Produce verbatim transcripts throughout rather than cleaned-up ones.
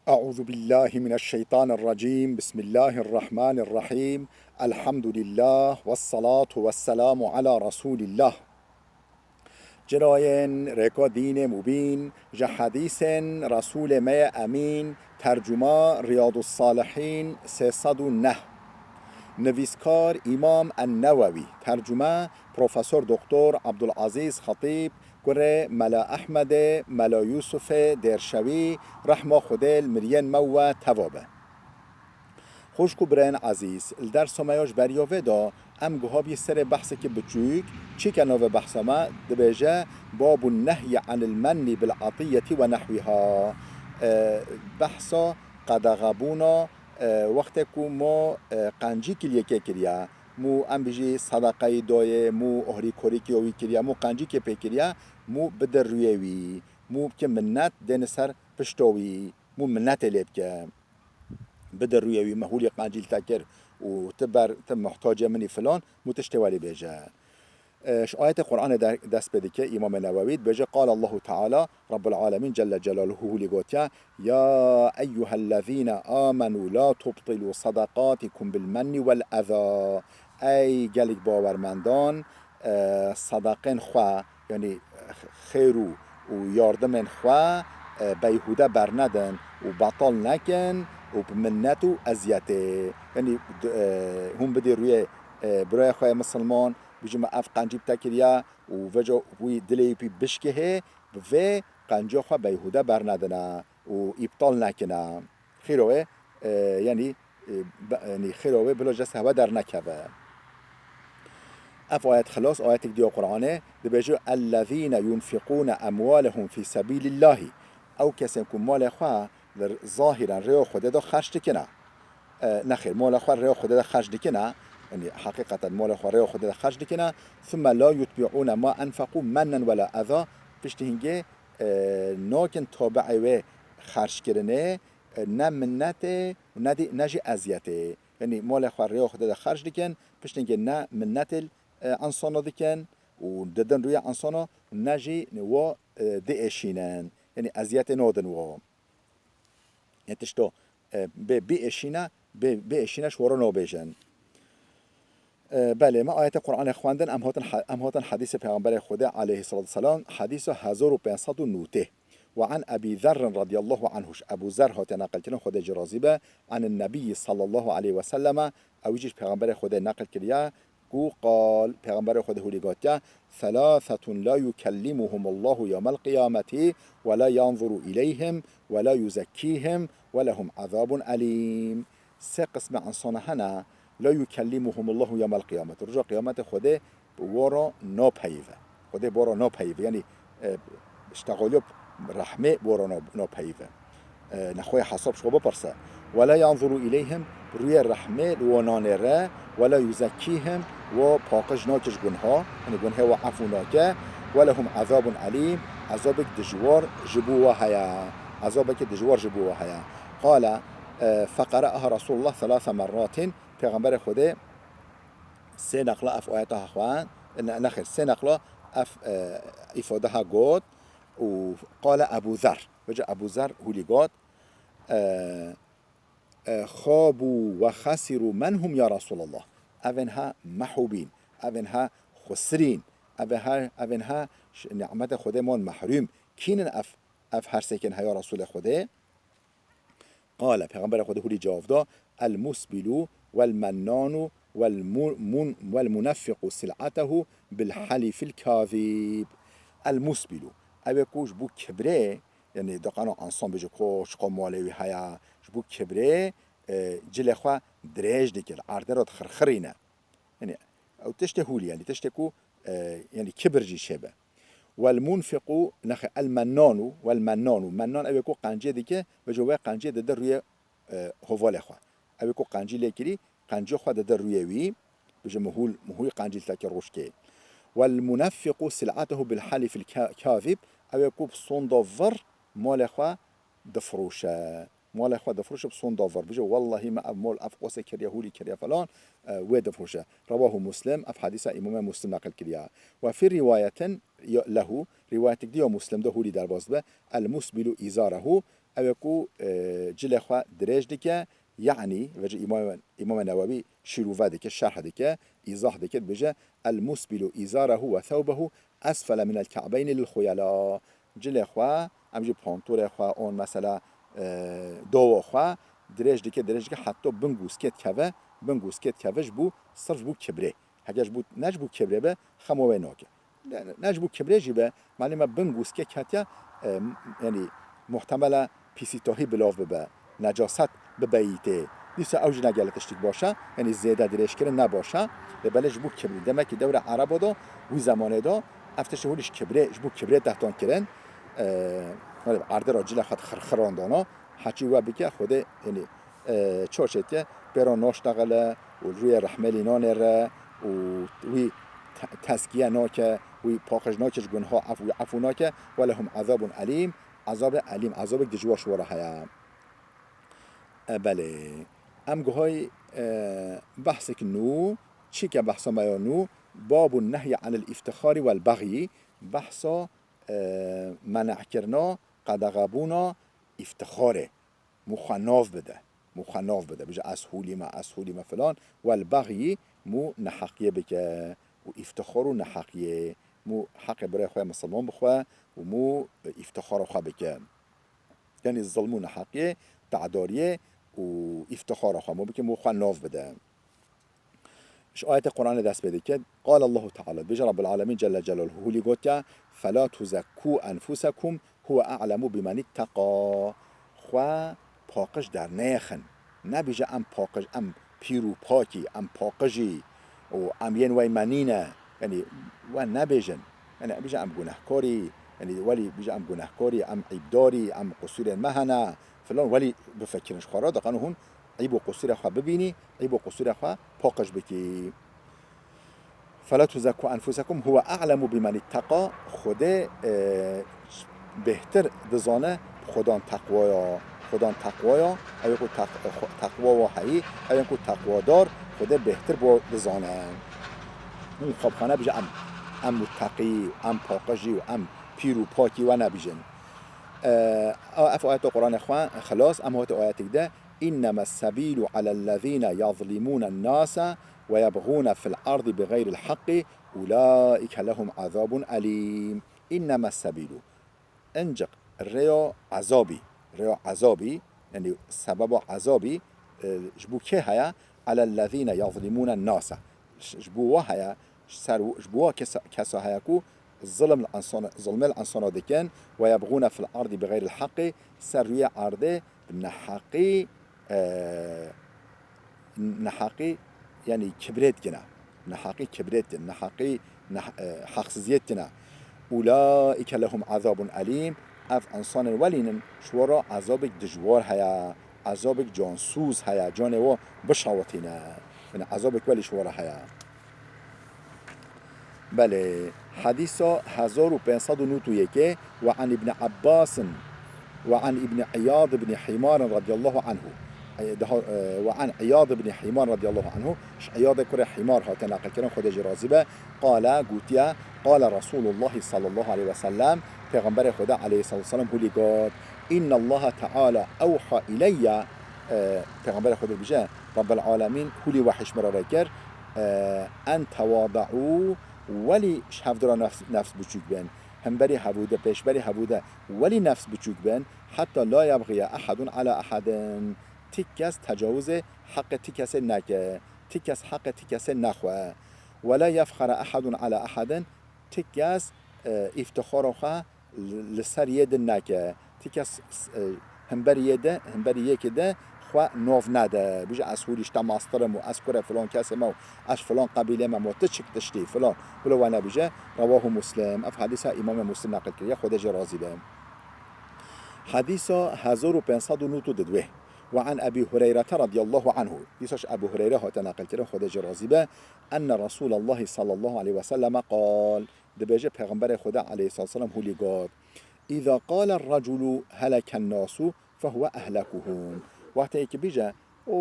أعوذ بالله من الشيطان الرجيم. بسم الله الرحمن الرحيم. الحمد لله والصلاة والسلام على رسول الله. Cinayên rêka dînê mubîn, ji hedîsên Resûlê me yê Emîn, tercuma Riyadus Salihîn sê sed û neh. Nivîskar Îmam En-Newewî, tercume Profesor Doktor Abdulazîz Xetîb, kurê Mela Ehmedê, Mela Yûsufê Dêrşewî, rehma Xwedê li miriyên me û we teva be. Xwişk û birayên ezîz, li dersa me ya ji beriya vê de em guha bî serê behsekî biçûk, çi ke navê behsa me dibêje, Babun nehyi anil menni bil atiyeti ve nehwiha. E, behsa qedexebûna, e, wextê ku ma, e, qencî li yekê kiriye, mû em bijî sedeqeyî dayê, mû ohrîkorîkê wî kiriye, mû qencîkê pê kiriye, mû bide rûyê wî, mû bike minnet dêne ser pişta wî, mû minnetê lê bike. Bide rûyê wî, me hûlî qencî li te kir û tu ber, tu muhtacê min î filan, mû tiştê welî bêje. E, ji ayetê Qur'anê de, dest pê dike, Îmamê Newewî dibêje, Qal Allahu Teala, Rabbul Alemîn Celle Celaluhu hûlî gotiye, Ya eyyuhellezîne amenû la tubtilû sadaqatikum bil menni wel eza. Ey gelek bawermendan, e, sadaqên xwe, yanî xêr û, û yardimên xwe, e, beyhûde bernedin û betal nekin û bi minnet û eziyetê. Yanî, d-, e, hûn bidê rûyê, e, birayê xwe yê misilman, bijî me ev qencî bi te kiriye û veca wî dilê wî pî bişkihê, bi vê qenciya xwe beyhûde bernedine û îptal nekine. Xêra wê, e, yanî, e, be-, yanî xêra wê bila ji destê hewe dernekeve. Ev ayet xilas, ayetek diya Qur'anê dibêje, "Ellezîne yunfiqûne emwalehum fî sebîlîllahî." Ew kesên ku malê xwe li zahîren rêya Xwedê de xerc dikine. E, nexêr, malê xwe rêya Xwedê de xerc dikine, yanî heqîqeten malê xwe rêya Xwedê de xerc dikine, "Thumme la yutbi'ûne ma enfeqû mennen wela eza." Piştî hingê, e, nakin tabi'ê wê xerckirinê, e, ne minnetê û ne dî, ne jî eziyetê. Yanî malê xwe rêya Xwedê de xerc dikin, piştî hingê ne minnetê, e, insana dikin û didin rûyê insana, ne jî wa, e, diêşînin. Yanî eziyetê nadin wa. Yê tişto, e, bê biêşîne, bê, biêşîne ji wara nabêjin. E, belê, me ayetê Qur'anê xwendin, em hatin he-, em hatin hedîsê Pêxemberê Xwedê aleyhisselatu vesselam, hedîsa hezar û pênc sed û notê. Ve an Ebî Zerrin radiyallahu anhu, ji Ebû Zer hatiye neqilkirin, Xwedê jê razî be, an Nebiyyi sallallahu aleyhi ve selleme, ew jî ji Pêxemberê Xwedê neqil kiriye, ku qal, Pêxemberê Xwedê hûlî gotiye, "Thelâthetun la yukellimuhumullahu yewmel qiyameti ve la yanzuru ileyhim ve la yuzekkîhim ve lehum azabun elîm." Sê qismê insana hene, "La yukellimuhumullahu yewmel qiyameti." Roja qiyametê Xwedê bi wara napeyive. Xwedê bi wara napeyive. Yanî, e, ştexaliyo rehmê bi wara na-, napeyive. E, nexwe hesab ji xwe bipirse. "Ve la yanzuru ileyhim", rûyê rehmê li wan nanêre, "ve la yuzekkîhim", wa paqij nake ji gunha, yanî gunhê wa efû nake, "ve lehum azabun elîm", ezabek dijwar ji bo wa heye. Ezabekî dijwar ji bo wa heye. Qale, e, feqere'aha Resulullah thelâthe merratin, Pêxemberê Xwedê sê neqla ev ayeta xwend, ne, nexêr, sê neqla ev, e, îfade ha got û qale Ebû Zer. Vêca Ebû Zer hûlî got, e, e, "Xabû ve xesirû men hum ya Resûlallah." Evên ha mehûbîn, evên ha xusirîn, evê ha, evên ha ş-, nimetê Xwedê man mehrûm. Kînin ev, ev her sêkên heya Resûlê Xwedê? Qale, Pêxemberê Xwedê hûlî cewab da, "El musbilu wel mennanu wel mu-, mun-, wel muneffiqu sil'atehu bil halifil kazib." El musbilu, ew ê ku ji bo kibrê, yanî doqano ensan bêje ku çiqa malê wî heye, ji bo kibrê, e, cilê xwe dirêj dike, erdê re dixirxirîne. Yanî, ew tiştê hûlî, yanî tiştê ku, e, yanî kibir jî çêbe. Wel munfiqu, nexe, el mennanu, wel mennanu. Mennan ew ê ku qencê dike, vêca wê qencê dide rûyê, e, hovalê xwe. Ew ê ku qencî lê kirî, qenciya xwe dide rûyê wî, bêje mihûl, mihûl qencî li te kir rojkê. Wel muneffiqu sil'atehu bil halifil ka-, kazib, ew ê ku bi sonda vir malê xwe difiroşe. Malê xwe difiroşe bi sonda vir. Bije, "Wellahî me ev mal, ev qosê kiriye, hûlî kiriye falan", e, wê difiroşe. Rewahu Muslim, ev hedîsa Îmamê Muslim neqil kiriye. Ve fî rîwayetin ya-, lehu, rîwayetek dî ya Muslim de hûlî derbas dibe, "El musbilu îzarehu", Ew ê ku, e, cilê xwe dirêj dike, yanî, vêca Îmam, Îmam Newewî şîrove dike, şerh dike, îzah dike, dibêje, "El-musbilu îzarehu ve thewbehu esfele minel ke'beyni lil xuyela." Cilê xwe, em jî pantorê xwe, on mesela, e, dowa xwe, dirêj dike, dirêj dike, heta bin gûskê dikeve, bin gûskê dikeve ji bo, sirf ji bo kibrê. Heke ji bo, ne ji bo kibrê be, xema wê nake. Ne, ne ji bo kibrê jî be, malê me bin gûskê ketiye, e, yanî muhtemel e pîsîtahî bilav bibe, necaset bibeyîtê. Dîsa ew jî ne gelek tiştik baş e, yanî zêde dirêjkirin ne baş e. Lê belê ji bo kibrê, demekî dewra Ereba de, wî zemanê de, ev tiştê holî ji kibrê, ji bo kibrê tehtan kirin. E, erdê re cilê xwe xirxiran dana, heçî we bike, Xwedê, yanî, e, çaşê dike, pêra naştexile û rûyê rehmêlî nanêre û wî te-, tezkiye nake, wî paqij nake ji gunha, ef-, wî efû nake, "Ve lehum azabun elîm", ezabê elîm, ezabek dijwar ji we re heye. E, belê. Em guhay, e, behsek nû, çîke behsa me ya nû, babun nehyi anil îftixarî wel bexyî, behsa, e, menekirina, qedexebûna îftixarê. Mû xwe nav bide. Mû xwe nav bide. Bije, "Ez hûlî me, ez hûlî me" filan. Wel bexyî, mû neheqiyê bike. Û îftixar û neheqiyê. Mû heqê birê xwe misilman bixwe û mû îftixara xwe bike. Yanî zilm û neheqiyê, te'dariyê û îftixara xwe mû bike, mû xwe nav bide. Ji ayetê Qur'anê dest pê dike. Qale Allahu Teala, dibêje Rabbul Alemîn Celle Celaluhu hûlî gotiye, "Fela tuzekkû enfusekum huwe a'lemu bimen itteqa." Xwe paqij dernêxin. Nebêje em paqij, em pîr û pakî, em paqijî û em yên wey me nîne. Yanî we nebêjin. Yanî bêje em gunehkarî, yanî welî bêje em gunehkarî, em îbdarî, em qusûrên me hene filan, welî bifikirin ji xwe re, diqan hûn îb û qusûrê xwe bibînî, îb û qusûrê xwe paqij bikî. "Fela tuzekkû enfusekum huwe a'lemu bimen itteqa", Xwedê, e, bêhtir dizane xudan teqwaya, xudan teqwaya, ew ê ku teq-, xu-, teqwa wa heyî, ew ê ku teqwadar, Xwedê bêhtir bo dizane. Hûn xwe bi xwe nebêje em, em mutteqî, em paqijî û em pîr û pakî we nebêjin. E, ev ayeta Qur'anê xwe xilas, em hate ayetek de, "Inneme sebîlu alellezîne yazlimûnen nase ve yebğûne fil ardi bi xeyril heqqî, ulaîke lehum azabun elîm." Inneme sebîlu. Inciq rêya ezabî, rêya ezabî, yanî sebeba ezabî, e, ji bo kê heye? Alellezîne yazlimûne nase. Ji, ji bo wa heye, ji ser, ji bo wa kesa, kesa heye ku zilm li insana, zilmê li insana dikin, ve yebğûne fil ardî bi xeyril heqqî, ser rûyê erdê bi neheqî, e, neheqî, yanî kibrê dikine. Neheqî kibrê dikine, neheqî, neh-, e, heqsiziyê dikine. Ulaîke lehum azabun elîm, ev insanên welînin, ji we re ezabek dijwar heye, ezabek cansûz heye, canê we bişewitîne. Yanî ezabek welî ji we re heye. Belê, hedîsa hezar û pênc sed û nod û yekê, "Ve an Îbn Ebbasin, ve an Îbn Îyad ibn Hîmarin radiyallahu anhu." E, daha, e, "Ve an Îyad ibn Hîmar radiyallahu anhu." Ji Îyadê kurê Hîmar hate neqilkirin, Xwedê jê razî be. Qale, gotiye, "Qale Resûlullahî sallallahu aleyhi ve sellem." Pêxemberê Xwedê aleyhissalatu vesselam hûlî got, "Innallaha Teala ewha ileyye." E, Pêxemberê Xwedê dibêje, Rabbel Alemîn hûlî wehî ji min re rê kir, e, "En tewadaû", welî ji hevdira nefs, nefs biçûk bin. Hemberî hevûde, pêşberî hevûde, welî nefs biçûk bin, "hetta la yebxiye ehedun ala ehedin." Ti kes tecawizê heqê ti kesê neke, ti kes heqê ti kesê nexwe. "Ve la yefxara ehedun ala ehedin", ti kes, e, îftixara xwe li, li ser yê din neke. Ti kes, e, hemberî yê de, hemberî yekê de xwe nov nede. Bije ez hûrî ji te mastir im û ez kurê filan kesê me û ez filan qebîlê me, mo ti çik tiştî filan. Wilo we nebije. Rewahu Muslim. Ev hedîsa Îmamê Muslim neqil kiriye. Xwedê jê razî be. Hedîsa hezar û pênc sed û nod û didwê. Ve an Ebî Hureyrete radiyallahu anhu. Dîsa ji Ebû Hureyre hate neqil kirin. Xwedê jê razî be. Enne Resûlallahî sallallahu aleyhi ve selleme qal. Dibêje Pêxemberê Xweda aleyhissalatu vesselam hûlî got, "Îza qale reculu heleken nasu fehuwe ehlekuhum." Wextê yekî bîje, "O,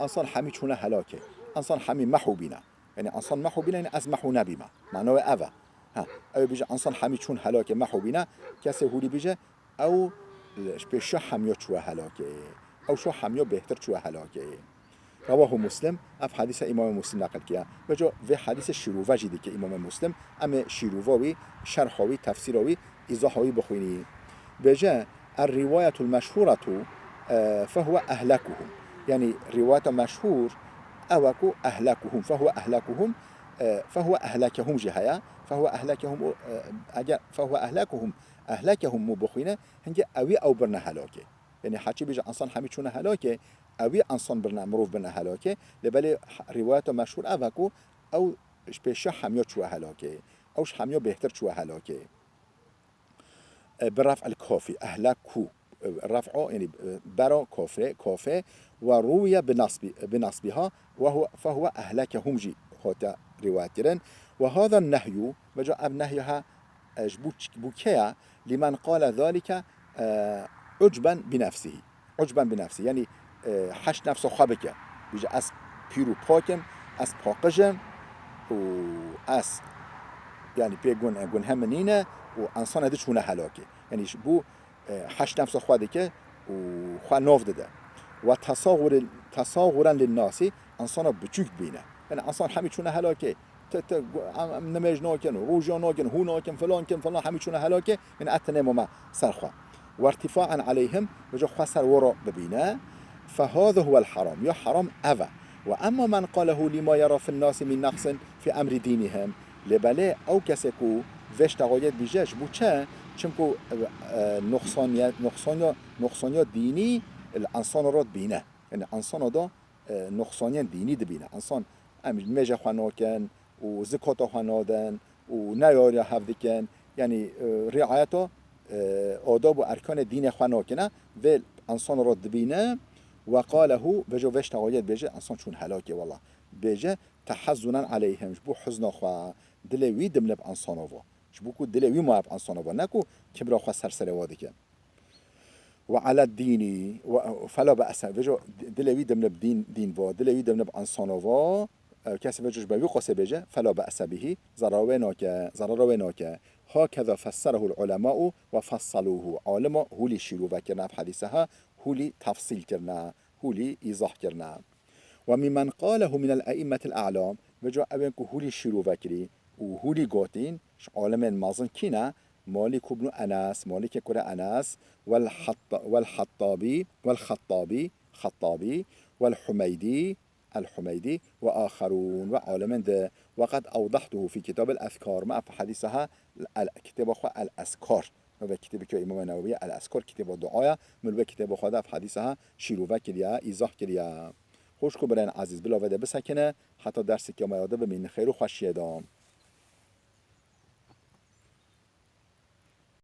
ensan hemî çûne helakê. Ensan hemî mehû bîne." Yanî ensan mehû bîne, yanî ez mehû nebîme. Mano wê ev e. Ha, ew bîje, "Ensan hemî çûn helakê, mehû bîne." Kesê hûlî bîje, ew ji pêşiya hemiya çûye helakê. Ew şo hemiya bêhtir çûye helakê. Rewahu Muslim, ev hadîse Îmamê Muslim neqil kiriye. Veco vê hadîsê şîrove jî dike Îmamê Muslim. Em ê şîrova wî, şerha wî, tefsîra wî, îzaha wî bixwînî. Bêje, Er-riwayetul meşhuretu, e, fehuwe ehlekuhum. Yanî rîwayeta meşhûr ew e ku ehlekuhum, fehuwe ehlekuhum, e, fehuwe ehlekehum jî heye. Fehuwe ehlekehum û, e, eger fehuwe ehlekuhum, ehlekehum û bixwîne, hingê ewî ew birine helakê. Yanî heçî bêje ensan hemî çûne helakê, ewî ensan birine, mirov birine helakê. Lê belê rîwayeta meşhûr ev e ku ew ji pêşiya hemiya çûye helakê. Ew ji hemiya bêhtir çûye helakê. E, bi ref'il kafî, ehlekû, e, ref'o, yanî, e, bera kafê, kafê, ve rûye bi nasbî-, bi nasbîha, ve huwe, fehuwe ehlekehum jî hate rîwayet kirin. Ve hada nehyû, veca ev nehya ha, e, ji bo ç-, bo kê ye? Limen qale zalike, e, ucben bi nefsihî. Ucben bi nefsihî. Yanî, e, heş nefsa xwe bike. Bêje, ez pîr û pak im, ez paqij im û ez, yanî pê gun-, gunhe min nîne û ensana di çûne helakê. Yanî ji bo, e, heş nefsa xwe dike û xwe nav dide. Ve tesagûril-, tesagûren lin nasî, ensana biçûk dibîne. Yanî ensan hemî çûne helakê. Te, te, em, em nimêj nakin, roja nakin, hû nakin, filan kin, filan, hemî çûne helakê, min et tenê mame ser xwe. Wertifaen aleyhim, veca xwe ser wara bibîne. Fehâze huwel haram, ya haram ev e. Ve emma men qalehu lima yera fin nasi min naqsin fi emri dînihim. Lê belê ew kesê ku vê ştexayê dibîje, ji bo çi? Çimku, e, e, noqsaniye-, noqsaniya, noqsaniya dînî li ensana re dibîne. Yanî ensana da, e, noqsaniyên dînî dibîne. Ensan em mêje xwe nakin û zikata xwe nadin û neyariya hev dikin. Yanî, e, riayeta, e, adab û erkanê dînê xwe nakine. Vê ensan re dibîne, ve qalehu, vejo vê ştexayê dibêje, ensan çûn helakê wela. Bêje, tehezzunen aleyhim, ji bo huzna xwe, dilê wî dimne bi ensana va. Ji bo ku dilê wî maye bi ensana va, ne ku kibra xwe ser serê wa dike. Ve ala dînî, ve, fela be'se, vejo dilê wî dimne bi dîn, dîn va, dilê wî dimne bi ensana va, e, kesê vejo ji ber wî qasê bêje, fela be'se bihî, zarara wê nake, zarara wê nake. Hakeza fesserehul ulema'u ve fassaluhu. Alima hûlî şîrove kirine ev hedîse ha, hûlî tefsîl kirine, hûlî îzah kirine. Ve mimmen qalehu minel e'immetil a'lam, veco ewên ku hûlî şîrove kirî û hûlî gotîn, ji alimên mezin kî ne? Malik ibn Enes, Malikê kurê Enes, wel Hatta-, wel Hattabi, wel Xattabi, Xattabi, wel Humeydi, el Humeydi, ve axerûn, ve alimên di, ve qed ewdahtuhu fî kitabil ezkar, me ev hedîse ha, el, kitêba xwe El Ezkar, ve kitêbeke Îmam Newewî, El Ezkar, kitêba duaya, min ve kitêba xwe de ev hedîse ha, şîrove kiriye, îzah kiriye. Xwişk û birayên ezîz, bila vê de bisekine, heta derseke me ya de bimînin xêr û xweşiyê de.